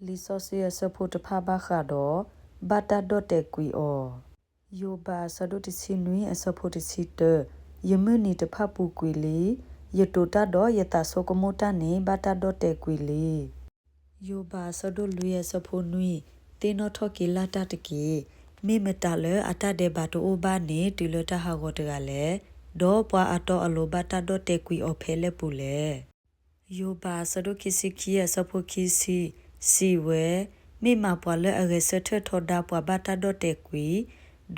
လံာ်စီဆှံအဆၢဖိတဖၣ်ဘၣ်ဃးဒီး ဘၣ်တၢ်ဒီၣ်တဲာ်ကွံာ်အီၤ. ယိၤဘးအဆၢဒိၣ်တဆံနွံအဆၢဖိတဆံတၢ, ယမုၢ်နံၤတဖၣ်ပူၤကွံာ်လံ, ယတိာ်တၢ်ဒီးယသးဆိကမိၣ်တၢ်န့ၣ် ဘၣ်တၢ်ဒီၣ်တဲာ်ကွံာ်လံ. ယိၤဘးအဆၢဒိၣ်လွံၢ်အဆၢဖိနွံ, သ့ၣ်နီၣ်ထီၣ်က့ၤလၢ်တၢ်တက့ၢ်. မ့ၢ်မတၤလၢအတၢ်ဒဲးဘးတအိၣ်ဘၣ်န့ၣ် တုၤလၢတၢ်ဟးဂီၤတဂၤလဲၣ်, ဒီးပှၤအတီအလိၤဘၣ်တၢ်ဒီၣ်တဲာ်ကွံာ်အီၤဖဲလဲၣ်ပူၤလဲၣ်. ယိၤဘးအဆၢဒိၣ်ခံဆံခံအဆၢဖိခံဆံ, စံးဝဲ, မ့ၢ်မးပှၤလၢအဂဲၤဆၢထၢၣ်ထီဒါပှၤဘၣ်တၢ်ဒီၣ်တဲာ်ကွံာ်,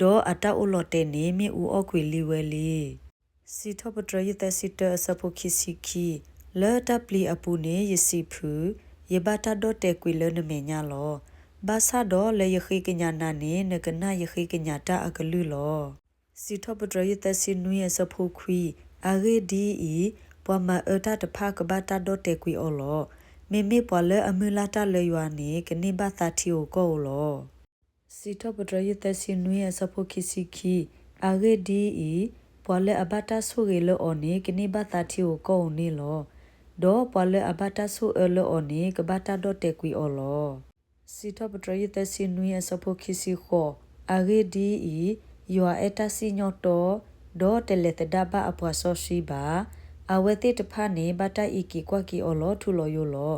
ဒီးအတၢ်အိၣ်လီၤတဲာ်န့ၣ် မ့ၣ်အူအီၣ်ကွံာ်လံဝဲလံ. စံးထီၣ်ပတြၢၤယုသၢဆံတၢအဆၢဖိခံဆံခံ, လၢတၢ်ပျံၤအပူၤန့ၣ်ယစံးဖုး, ယဘၣ်တၢ်ဒီၣ်တဲာ်ကွံာ်လၢနမဲာ်ညါလီၤ. ဘၣ်ဆၣ်ဒီးလၢယဃ့ကညးနၤန့ၣ် နကနၣ်ယဃ့ကညးတၢ်အကလုၢ်လီၤ. စံးထီၣ်ပတြၢၤယုသၢဆံနွံအဆၢဖိခွံ, အဂ့ၢ်ဒ်အံၤ, ပှၤမၤအၢတၢ်တဖၣ်ကဘၣ်တၢ်ဒီၣ်တဲာ်ကွံာ်အီၤလီၤ. မ့မ့ၢ်ပှၤလၢအမုၢ်လၢ်တၢ်လၢယွၤန့ၣ် ကန့ၢ်ဘၣ်သးထံဧိၤကီၢ်ဧိၤလီၤ. စံးထီၣ်ပတြၢၤယုသၢဆံနွံအဆၢဖိခံဆံခံ, အဂ့ၢ်ဒ်အံၤ, ပှၤလၢအဘၣ်တၢ်ဆိၣ်ဂ့ၤလၢအီၤန့ၣ် ကန့ၢ်ဘၣ်သးထံဧိၤကီၢ်ဧိၤန့ၣ်လီၤ. ဒီးပှၤလၢအဘၣ်တၢ်ဆိၣ်အၢလၢအီၤန့ၣ် ကဘၣ်တၢ်ဒီၣ်တဲာ်ကွံာ်အီၤလီၤ. စံးထီၣ်ပတြၢၤယုသၢဆံနွံအဆၢဖိခံဆံဃိး, အဂ့ၢ်ဒ်အံၤ, ယွၤအဲၣ်တၢ်စံၣ်ညီၣ်တီ, ဒီးတလဲၤသဒါဘၣ်အပှၤစီဆှံဘၣ်. အဝဲသ့ၣ်တဖၣ်န့ၣ် ဘၣ်တၢ်အံးက့ၤကွၢ်က့ၤအီၤလီၤထူလီၤယိာ်လီၤ.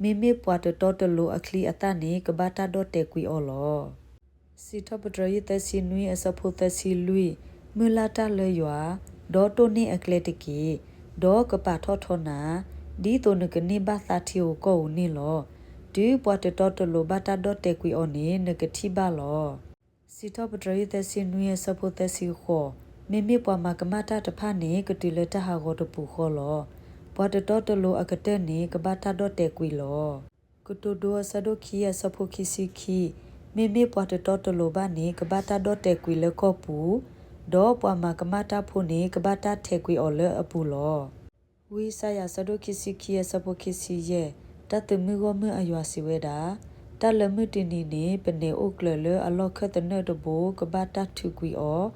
မ့မ့ၢ်ပှၤတတီတလိၤအချံအသၣ်န့ၣ် ကဘၣ်တၢ်ဒီၣ်တဲာ်ကွံာ်အီၤလီၤ. စံးထီၣ်ပတြၢၤယုသၢဆံနွံအဆၢဖိသၢဆံလွံၢ်, မုၢ်လၢ်တၢ်လၢယွၤ, ဒီးတိၢ်န့ၢ်အကျဲတက့ၢ်. ဒီးကပာ်ထီၣ်ထီနၤ, ဒ်သိးနကန့ၢ်ဘၣ်သးထံဧိၤကီၢ်ဧိၤန့ၣ်လီၤ. တုၤပှၤတတီတလိၤဘၣ်တၢ်ဒီၣ်တဲာ်ကွံာ်အီၤန့ၣ် နကထံၣ်ဘၣ်လီၤ. စံးထီၣ်ပတြၢၤယုသၢဆံနွံအဆၢဖိသၢဆံဃိး, မ့မ့ၢ်ပှၤမၤကမၣ်တၢ်တဖၣ်န့ၣ် ကတုၤလၢတၢ်ဟးဂီၤတပူၤဃီလီၤ. ပှၤတတီတလိၤအကတၢၢ်န့ၣ် ကဘၣ်တၢ်ဒီၣ်တဲာ်ကွံာ်လီၤ. ကတိၤဒိအဆၢဒိၣ်ခံအဆၢဖိခံဆံခံ, မ့မ့ၢ်ပှၤတတီတလိၤဘၣ်န့ၣ် ကဘၣ်တၢ်ဒီၣ်တဲာ်ကွံာ်လၢကီၢ်ပူၤ, ဒီးပှၤမၤကမၣ်တၢ်ဖိန့ၣ် ကဘၣ်တၢ်ထဲးကွံာ်အီၤလၢအပူၤလီၤ. ဝံယၡါယၤအဆၢဒိၣ်ခံဆံခံအဆၢဖိခံဆံယဲၢ်, တၢ်သမုၢ်ဂီၢ်မုၢ်အယွၤစံးဝဲဒၣ်, တၢ်လၢမုၢ်တနံၤန့ၣ် ပနဲၣ်အိၣ်ကျၢၤလၢအလီၢ်ခၢၣ်သနၢၣ်တဘိ ကဘၣ်တၢ်ထုးကွံာ်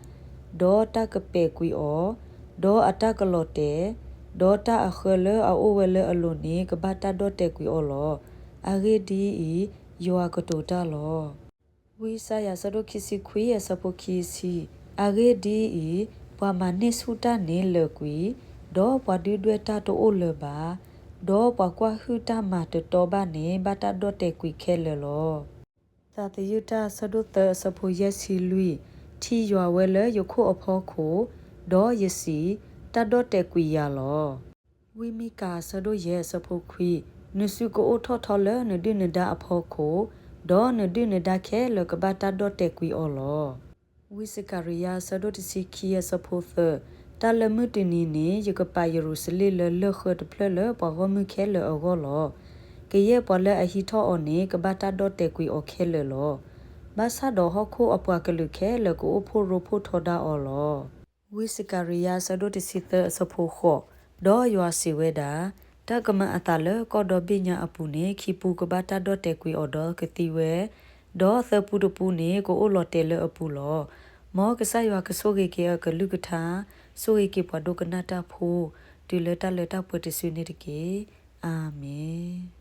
အီၤ, ဒီးတၢ်ကပဲာ်ကွံာ်အီၤ, ဒီးအတၢ်ကလီၤတဲာ်, ဒီးတၢ်အဃၢလၢအအိၣ်ဝဲလၢအလိၤန့ၣ် ကဘၣ်တၢ်ဒီၣ်တဲာ်ကွံာ်အီၤလီၤ. အဂ့ၢ်ဒ်အံၤ, ယွၤကတိၤတၢ်လီၤ. ဝံယၡါယၤအဆၢဒိၣ်ခံဆံခွံအဆၢဖိခံဆံ, အဂ့ၢ်ဒ်အံၤ, ပှၤမၤန့ၢ်ဆူၣ်တၢ်န့ၣ်လၢာ်ကွံာ်, ဒီးပှၤဒုၣ်ဒွဲၣ်တၢ်တအိၣ်လၢၤဘၣ်, ဒီးပှၤကွၢ်ဟုၣ်တၢ်မၤတတီဘၣ်န့ၣ် ဘၣ်တၢ်ဒီၣ်တဲာ်ကွံာ်ခဲလၢာ်လီၤ. သးသယုၢ်တၢ်အဆၢဒိၣ်သၢအဆၢဖိယဲၢ်ဆံလွံၢ်, ထံၣ်ယွၤဝဲလၢယခိၣ်အဖီခိၣ်, ဒီးယစံး, တၢ်ဒီၣ်တဲာ်ကွံာ်ယၤလီၤ. ဝံမံကၤအဆၢဒိၣ်ယဲၢ်အဆၢဖိခွံ, နစုကအိၣ်ထီၣ်ထီလၢနဒုၣ်နဒါအဖီခိၣ်, ဒီးနဒုၣ်နဒါခဲလၢာ်ကဘၣ်တၢ်ဒီၣ်တဲာ်ကွံာ်အီၤလီၤ. ဝံစကၤရယၤအဆၢဒိၣ်တဆံခံအဆၢဖိသၢ, တၢ်လၢမုၢ်တနံၤန့ၣ် ယကပာ်ယရူၤၡလ့ၣ်လၢလၢၢ်ဃၢတဖျၢၣ်လၢပှၤဂီၢ်မုၢ်ခဲလၢာ်အဂီၢ်လီၤ. ကယဲၢ်ပှၤလၢအဟံးထီၣ်အီၤန့ၣ် ကဘၣ်တၢ်ဒီၣ်တဲာ်ကွံာ်အီၤခဲလၢာ်လီၤ. ဘၣ်ဆၣ်ဒီးဟီၣ်ခိၣ်အပှၤကလုာ်ခဲလၢာ်ကအိၣ်ဖှိၣ်ရိဖှိၣ်ထီဒါအီၤလီၤ. ဝံစကၤရယၤအဆၢဒိၣ်တဆံသၢအဆၢဖိဃိး, ဒီးယွၤစံးဝဲဒၣ်, တၢ်ကမၤအသးလၢကီၢ်ဒီဘ့ၣ်ညါအပူၤန့ၣ် ခံပူကဘၣ်တၢ်ဒီၣ်တဲာ်ကွံာ်အီၤဒီးကသံဝဲ, ဒီးသၢပူတပူန့ၣ် ကအိၣ်လီၤတဲာ်လၢအပူၤလီၤ. မ်ကစၢ်ယွၤကဆိၣ်ဂ့ၤက့ၤအကလုၢ်ကထါ, ဆိၣ်ဂ့ၤက့ၤပှၤဒိကနၣ်တၢ်ဖိ, တုၤလၢတၢ်လၢတၢ်ပှဲၤတစုန့ၣ်တက့ၢ်. အၤမ့ၣ်.